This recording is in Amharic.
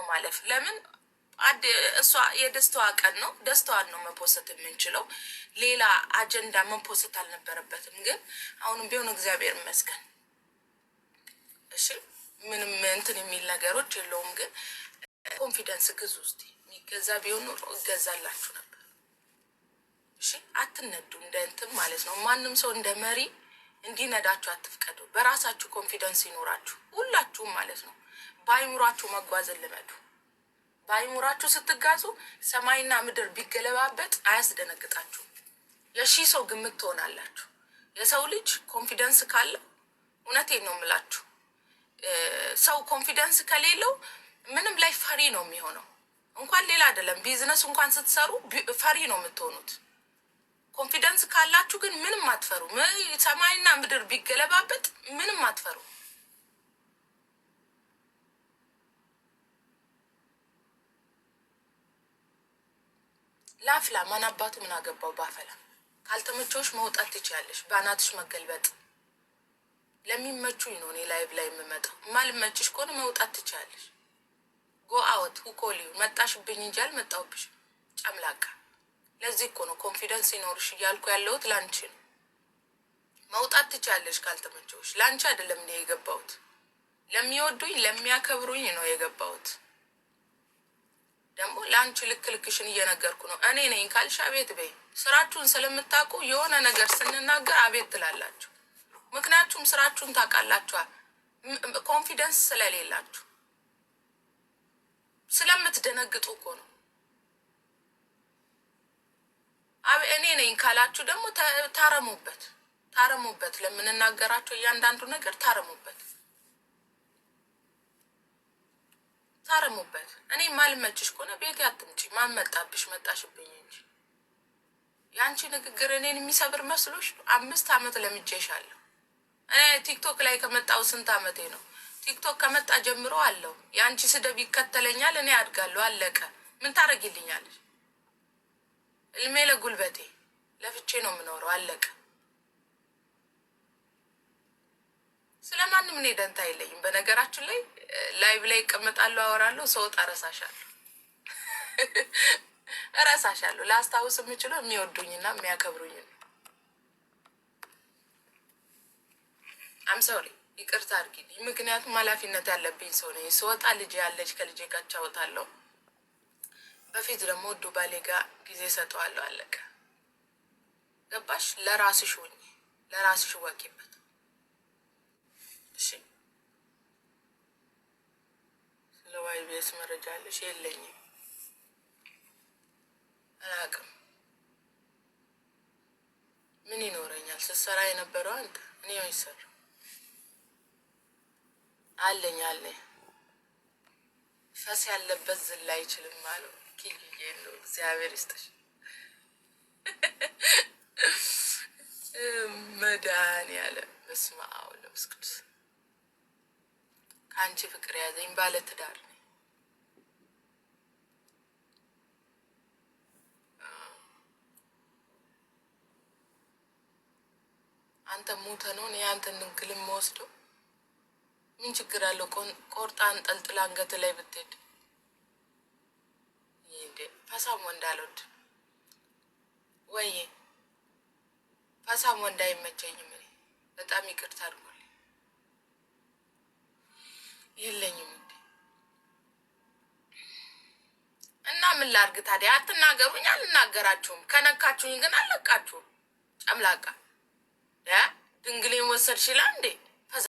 ነው ማለፍ። ለምን እሷ የደስታዋ ቀን ነው። ደስታዋን ነው መፖሰት የምንችለው። ሌላ አጀንዳ መፖሰት አልነበረበትም። ግን አሁንም ቢሆን እግዚአብሔር ይመስገን። እሺ ምንም እንትን የሚል ነገሮች የለውም። ግን confidence ግዙ እስቲ። የሚገዛ ቢሆን ኖሮ እገዛላችሁ ነበር። እሺ አትነዱ፣ እንደ እንትን ማለት ነው። ማንም ሰው እንደ መሪ እንዲነዳችሁ አትፍቀዱ። በራሳችሁ confidence ይኖራችሁ ሁላችሁም ማለት ነው። በአይምሯችሁ መጓዝን ልመዱ። በአይምሯችሁ ስትጓዙ ሰማይና ምድር ቢገለባበጥ አያስደነግጣችሁም። የሺህ ሰው ግምት ትሆናላችሁ። የሰው ልጅ confidence ካለው፣ እውነቴን ነው የምላችሁ፣ ሰው confidence ከሌለው ምንም ላይ ፈሪ ነው የሚሆነው። እንኳን ሌላ አይደለም፣ ቢዝነስ እንኳን ስትሰሩ ፈሪ ነው የምትሆኑት። Confidence ካላችሁ ግን ምንም አትፈሩ። ሰማይና ምድር ቢገለባበጥ ምንም አትፈሩ። ላፍላ ማን አባቱ ምን አገባው ባፈላ። ካልተመቸውሽ መውጣት ትችያለሽ። በአናትሽ መገልበጥ ለሚመቹኝ ነው እኔ live ላይ የምመጣው። የማልመችሽ ከሆነ መውጣት ትችያለሽ። Go out, who call you። መጣሽብኝ እንጂ አልመጣሁብሽም። ጨምላቃ። ለዚህ እኮ ነው confidence ይኖርሽ እያልኩ ያለሁት ለአንቺ ነው። መውጣት ትችያለሽ ካልተመቸውሽ። ለአንቺ አይደለም እኔ የገባሁት፣ ለሚወዱኝ ለሚያከብሩኝ ነው የገባሁት። ደግሞ ለአንቺ ልክ ልክሽን እየነገርኩ ነው። እኔ ነኝ ካልሽ አቤት በይ። ስራችሁን ስለምታውቁ የሆነ ነገር ስንናገር አቤት ትላላችሁ። ምክንያቱም ስራችሁን ታውቃላችኋል። Confidence ስለሌላችሁ ስለምትደነግጡ እኮ ነው። እኔ ነኝ ካላችሁ ደግሞ ታረሙበት፣ ታረሙበት። ለምንናገራቸው እያንዳንዱ ነገር ታረሙበት፣ ታረሙበት። እኔ ማልመችሽ ከሆነ ቤቴ አትምጪ። ማን መጣብሽ? መጣሽብኝ እንጂ የአንቺ ንግግር እኔን የሚሰብር መስሎሽ? 5 ዓመት ለምጄሻለሁ። እኔ ቲክቶክ ላይ ከመጣው ስንት ዓመቴ ነው? ቲክቶክ ከመጣ ጀምሮ አለው። የአንቺ ስድብ ይከተለኛል፣ እኔ አድጋለሁ። አለቀ። ምን ታደርጊልኛለሽ? እልሜ ለጉልበቴ ለፍቼ ነው የምኖረው። አለቀ። ስለማንም እኔ ደንታ የለኝም። በነገራችን ላይ live ላይ እቀመጣለሁ፣ አወራለሁ፣ ሰውጣ እረሳሻለሁ፣ እረሳሻለሁ። ላስታውስ የምችለው የሚወዱኝና የሚያከብሩኝ ነው። I'm sorry፣ ይቅርታ አድርጊልኝ። ምክንያቱም ኃላፊነት ያለብኝ ሰው ነኝ። ስወጣ ልጅ ያለች ከልጄ ጋር እጫወታለሁ። በፊት ደግሞ ውዱ ባሌ ጋር ጊዜ ሰጠዋለሁ። አለቀ። ገባሽ? ለራስሽ ሁኚ፣ ለራስሽ ወቂበት። እሺ። ስለ ዋይቢኤስ መረጃ አለሽ? የለኝም፣ አላውቅም። ምን ይኖረኛል? ስትሰራ የነበረው አንተ፣ እኔ ይሰራ አለኝ አለኝ። ፈስ ያለበት ዝላ አይችልም አሉ። ኪልዬ ነው። እግዚአብሔር ይስጥሽ። መድኃኒዓለም፣ በስመ አብ ወወልድ ወመንፈስ ቅዱስ። ከአንቺ ፍቅር ያዘኝ። ባለ ትዳር ነኝ። አንተ ሙተ ነው እኔ አንተን ድንግልን መወስደው ምን ችግር አለው? ቆርጣ አንጠልጥላ አንገት ላይ ብትሄድ። እንዴ ፈሳም ወንድ አልወድም ወይ ፈሳም ወንድ አይመቸኝም። እኔ በጣም ይቅርታ አድርጎልኝ የለኝም እንዴ። እና ምን ላድርግ ታዲያ? አትናገሩኝ፣ አልናገራችሁም። ከነካችሁኝ ግን አልለቃችሁም። ጨምላቃ ድንግሌን ወሰድሽ ይላል እንዴ?